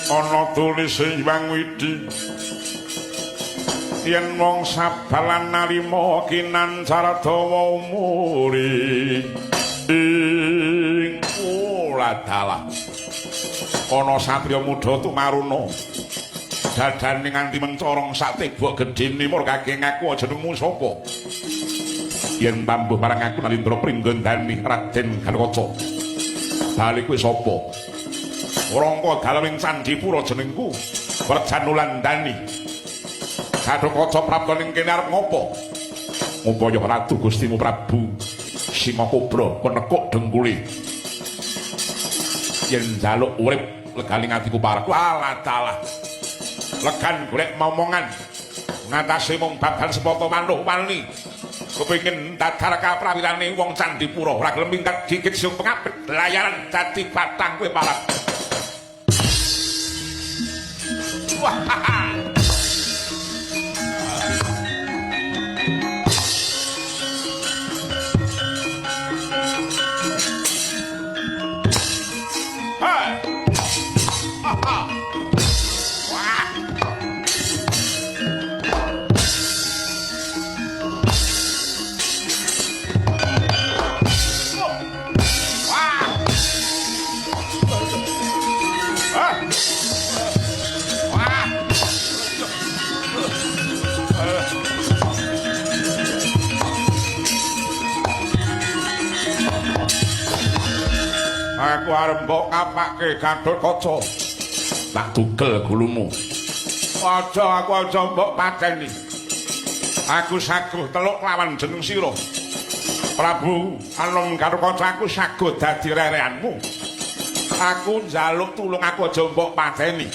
Ana tulise Hyang Widi yen wong sabar lan narima kinancar dawa umure. Ing ora dalah ana satriya muda tumaruna dadane nganti mencorong sak tebok gedhene mur kage ngaku jenengmu sapa? Yen tambuh marang aku Nalindra Pringgondani Raden Gatotkaca. Bali kowe sapa? Rangka dalem ing Candipura jenengku Werjanulandani. Gatotkaca prapta ning kene arep ngopo? Ngupaya Ratu Gustimu Prabu Singa Kobra penekuk dengkule. Yen njaluk urip leganing atiku parek. Walah dalah. Legan golek momongan ngatasé mung baban sepata manuk wani. Kepengin dadar kaprawirane wong Candipura ora gelem minggat gigit sing pengapit layaran dadi batang kowe parek. Wah. Hai. Ha. Wah. Wah. Ah. Wah. Aku arep mbok kapake Gatotkaca. Tak tugel gulumu. Aja aku aja mbok pateni. Aku saguh teluk lawan jeneng sira. Prabu Anom Gatotkaca aku saguh dadi rereanmu. Aku njaluk tulung aku aja mbok pateni.